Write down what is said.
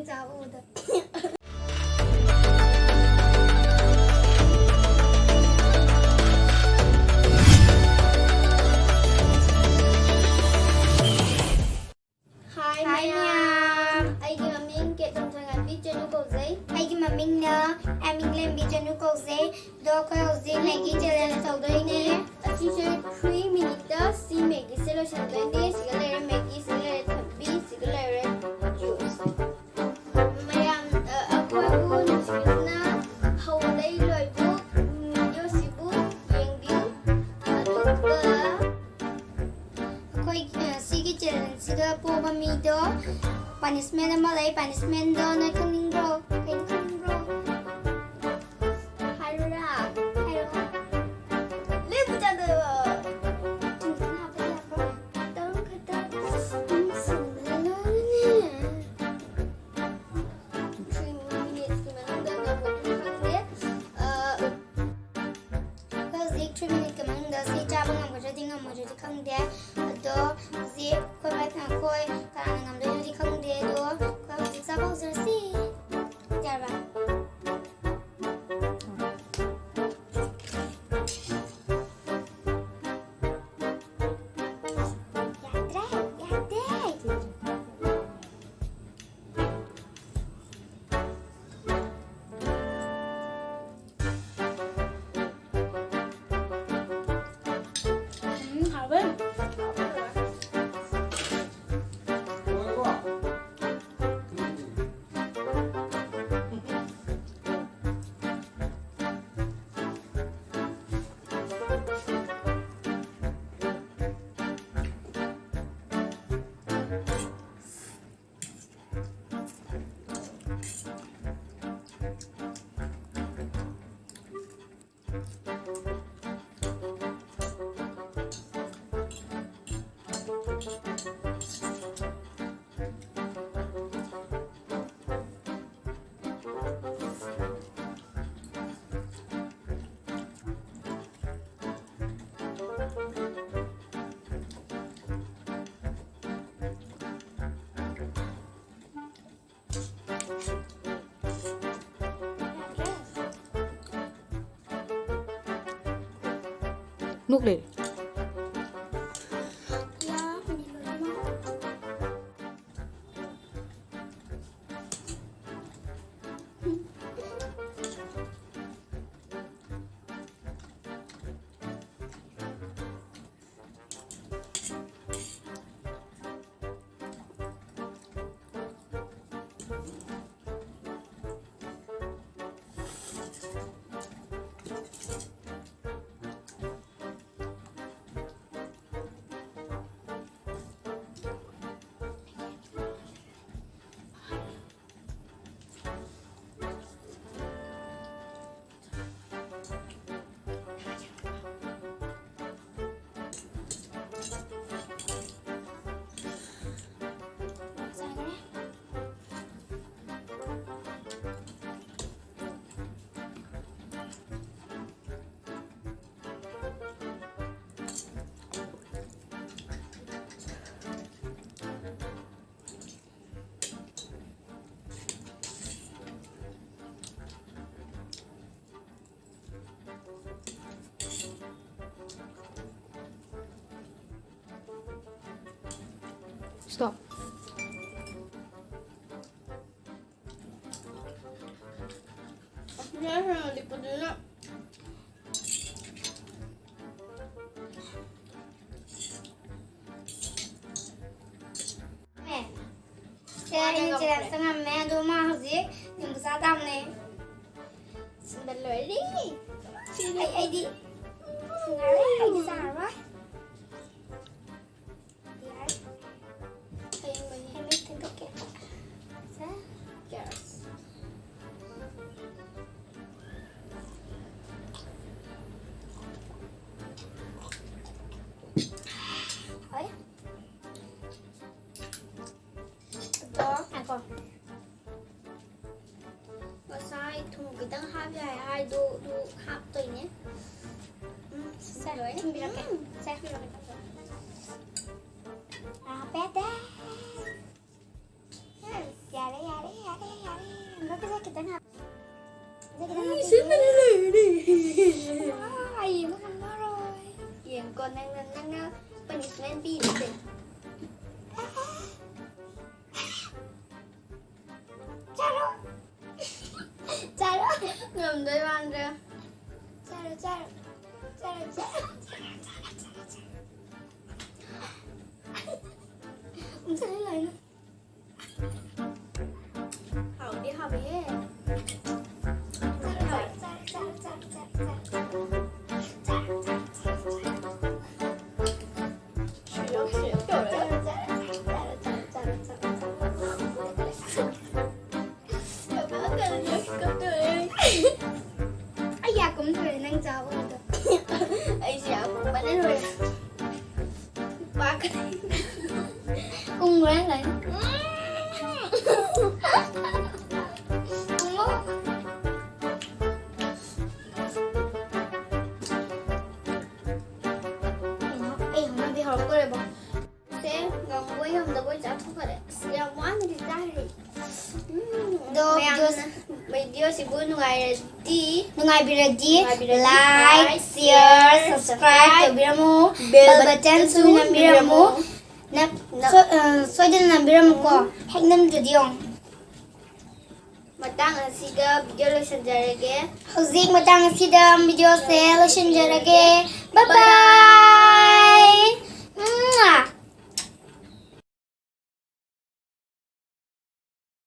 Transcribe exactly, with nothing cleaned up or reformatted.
ꯆꯥꯕ ꯎꯗ꯫ ꯍꯥꯏ ꯍꯥꯏ ꯃꯌꯥꯝ꯫ ꯃꯌꯥꯝ꯫ ꯑꯩꯒꯤ ꯃꯃꯤꯡ ꯀꯦ ꯊꯣꯡꯊꯣꯏꯉꯥꯟꯕꯤ ꯆꯅꯨ ꯀꯧꯖꯩ꯫ ꯑꯩꯒꯤ ꯃꯃꯤꯡꯅ ꯑꯦꯝ ꯏꯪꯂꯦꯝꯕꯤ ꯆꯅꯨ ꯀꯧꯖꯩ꯫ ꯑꯗꯣ ꯑꯩꯈꯣꯏ ꯍꯧꯖꯤꯛ ꯃꯦꯒꯤ ꯆꯦꯂꯦꯟꯖ ꯇꯧꯗꯣꯏꯅꯦ꯫ ꯑꯁꯤꯁꯦ ꯊ꯭ꯔꯤ ꯃꯤꯅꯤꯠꯇ ꯁꯤ ꯃꯦꯒꯤꯁꯦ ꯂꯣꯏꯁꯤꯟꯗꯣꯏꯅꯦ꯫ ꯁꯤꯒ ꯂꯩꯔꯦ ꯃꯦꯒꯤ, ꯁꯤꯒ ꯂꯩꯔꯦ ꯊꯕꯤ, ꯁꯤꯒ ꯂꯩꯔꯦ ꯖꯨꯁ꯫ ꯃꯌꯥꯝ, ꯑ, ꯑꯩꯈꯣꯏꯕꯨ ꯅꯨꯡꯁꯤꯕꯤꯗꯨꯅ ꯍꯧꯕꯗꯩ ꯂꯣꯏꯕꯨ, ꯎꯝ, ꯚꯤꯗꯤꯑꯣꯁꯤꯕꯨ ꯌꯦꯡꯕꯤꯌꯨ꯫ ꯑꯗꯨꯒ ꯑꯩꯈꯣꯏ, ꯑ, ꯁꯤꯒꯤ ꯆꯦꯂꯦꯟꯖꯁꯤꯗ ꯄꯣꯕ ꯃꯤꯗꯣ ꯄꯅꯤꯁꯃꯦꯟ ꯑꯃ ꯂꯩ꯫ ꯄꯅꯤꯁꯃꯦꯟꯗꯣ ꯅꯣꯏ ꯈꯪꯅꯤꯡꯕ꯭ꯔꯣ? ꯀꯩꯅꯣ ꯈꯪꯅꯤꯡꯕ꯭ꯔꯣ? ꯍꯥꯏꯔꯨꯔꯥ? ꯍꯥꯏꯔꯣ꯫ ꯂꯦꯝꯕꯨ ꯆꯥꯗꯣꯏꯕ꯫ ꯆꯤꯡꯊꯤ ꯍꯥꯞꯄ ꯌꯥꯕ꯭ꯔꯣ? ꯇꯧꯔꯨ ꯈꯛꯇ꯫ ꯎꯝ, ꯁꯤꯟꯕꯅ ꯂꯣꯏꯔꯦꯅꯦ꯫ Three minutes ꯀꯤ ꯃꯅꯨꯡꯗ ꯉꯝꯒꯗ꯭ꯔꯥ ꯈꯪꯗꯦ꯫ ꯑ, ꯍꯧꯖꯤꯛ three minute ꯀꯤ ꯃꯅꯨꯡꯗ ꯁꯤ ꯆꯥꯕ ꯉꯝꯒꯗ꯭ꯔꯗꯤ ꯉꯝꯃꯣꯏꯗ꯭ꯔꯗꯤ ꯈꯪꯗꯦ꯫ ꯑꯗꯣ ꯍꯧꯖꯤꯛ ꯑꯩꯈꯣꯏ ꯃ-, ꯑꯩꯈꯣꯏ ꯀꯅꯥꯅ ꯉꯝꯗꯣꯏꯅꯣꯗꯤ ꯈꯪꯗꯦ꯫ ꯑꯗꯣ ꯑꯩꯈꯣꯏ ꯍꯧꯖꯤꯛ ꯆꯥꯕ ꯍꯧꯖꯔꯁꯤ꯫ ꯌꯥꯔꯕ? ꯅꯣꯛ ꯂꯩꯔꯦ꯫ Stop. ꯂꯤꯛꯄꯗꯨꯅ꯫ ꯁꯦ, ꯑꯩꯅ ꯆꯦꯂꯦꯟꯖꯇ ꯉꯝꯃꯦ, ꯑꯗꯣ ꯃꯥ ꯍꯧꯖꯤꯛ ꯅꯤꯝꯕꯨ ꯆꯥ ꯇꯥꯕꯅꯦ꯫ ꯁꯤꯟꯕ ꯂꯣꯏꯔꯦ꯫ ꯑꯩ, ꯑꯩꯗꯤ ꯁꯤꯟꯅꯔꯦ, ꯑꯩꯗꯤ ꯆꯥꯔꯔꯣꯏ꯫ ꯌꯥꯔꯦ꯫ ꯍꯌꯦꯡ ꯃꯍꯤ꯫ ꯍꯌꯦꯡ ꯃꯍꯤ ꯊꯤꯟꯗꯣꯛꯀꯦ꯫ ꯁꯦ꯫ Yes꯫ ꯍꯣꯏ꯫ ꯑꯗꯣ ꯉꯥꯏꯈꯣ꯫ ꯉꯁꯥꯏ ꯊꯨꯝ ꯈꯤꯇꯪ ꯍꯥꯞ ꯌꯥꯏ ꯍꯥꯏꯗꯣ, ꯑꯗꯨ ꯍꯥꯞꯇꯣꯏꯅꯦ꯫ ꯎꯝ, ꯁꯦ, ꯂꯣꯏꯔꯦ꯫ ꯊꯨꯝꯕꯤꯔꯛꯀꯦ꯫ ꯎꯝ꯫ ꯁꯦ꯫ ꯍꯥꯞꯄꯦ, ꯇꯦ꯫ ꯌꯥꯔꯦ, ꯌꯥꯔꯦ, ꯌꯥꯔꯦ, ꯌꯥꯔꯦ꯫ ꯑꯃꯨꯛꯀ ꯈꯤꯇꯪ ꯍꯥꯞ-, ꯈꯤꯇꯪ ꯍꯥꯞꯄꯤꯒꯦ꯫ ꯁꯤꯃꯗꯤ ꯂꯣꯏꯔꯦ꯫ ꯑꯥ, ꯑꯩ ꯑꯃꯨꯛ ꯉꯝꯃꯔꯣꯏ꯫ ꯅꯪꯅ ꯅꯪꯅ ꯄꯅꯤꯁꯃꯦꯟ ꯄꯤꯔꯤꯁꯦ꯫ ꯆꯥꯔꯣ꯫ ꯆꯥꯔꯣ꯫ ꯉꯝꯗꯣꯏ ꯃꯥꯟꯗ꯭ꯔꯦ꯫ ꯆꯥꯔꯣ, ꯆꯥꯔꯣ꯫ ꯆꯥꯔꯣ, ꯆꯥꯔꯣ꯫ ꯆꯥꯔꯣ, ꯆꯥꯔꯣ, ꯆꯥꯔꯣ꯫ ꯆꯥꯔꯣ꯫ ꯆꯥꯔꯣ, ꯂꯣꯏꯅ꯫ ꯍꯥꯎꯗꯤ ꯍꯥꯎꯋꯦꯍꯦ꯫ ꯑꯩ ꯌꯥ ꯀꯨꯝꯗꯣꯔꯦ ꯅꯪ ꯆꯥꯕꯗꯣ꯫ ꯑꯩꯁꯨ ꯌꯥ ꯀꯨꯝꯕꯅ ꯂꯣꯏꯔꯦ꯫ ꯄꯥꯛ꯫ ꯀꯨꯝꯈ꯭ꯔꯦ ꯂꯣꯏꯅ꯫ ꯀꯨꯝꯃꯣ꯫ ꯑꯩ ꯍꯧꯅꯕꯤ ꯍꯧꯔꯛꯇꯣꯔꯦꯕꯣ꯫ ꯁꯦ, ꯉꯝꯕꯣꯏ ꯉꯝꯗꯕꯣꯏ ꯆꯥꯊꯣꯛꯈꯔꯦ꯫ ꯑꯁ, ꯌꯥꯝ ꯋꯥꯅꯗꯤ ꯆꯥꯈ꯭ꯔꯦ꯫ ꯎꯝ, ꯑꯗꯣ ꯃꯌꯥꯝꯅ videos ꯚꯤꯗꯤꯑꯣꯁꯤꯕꯨ ꯅꯨꯡꯉꯥꯏꯔꯗꯤ, ꯅꯨꯡꯉꯥꯏꯕꯤꯔꯗꯤ, ꯅꯨꯡꯉꯥꯏꯕꯤꯔꯗꯤ, like, like, share, share, subscribe subscribe, ꯇꯧꯕꯤꯔꯝꯃꯨ, bell bell button ꯁꯨ button ꯁꯨ ꯅꯝꯕꯤꯔꯝꯃꯨ꯫ ꯅꯝꯕꯤꯔꯝꯃꯨ꯫ ꯅꯞ-, ꯅꯞ-, ꯁꯣ-, ꯑ, ꯁꯣꯏꯗꯅ ꯅꯝꯕꯤꯔꯝꯃꯨꯀꯣ꯫ ꯎꯝ꯫ ꯍꯦꯛ ꯅꯝꯗ꯭ꯔꯗꯤ ꯌꯦꯡꯉꯣ꯫ ꯃꯇꯥꯡ ꯑꯁꯤꯒ ꯚꯤꯗꯤꯑꯣ ꯂꯣꯏꯁꯤꯟꯖꯔꯒꯦ꯫ ꯍꯧꯖꯤꯛ ꯃꯇꯥꯡ ꯑꯁꯤꯗ ꯚꯤꯗꯤꯑꯣꯁꯦ ꯂꯣꯏꯁꯤꯟꯖꯔꯒꯦ꯫ Bye bye꯫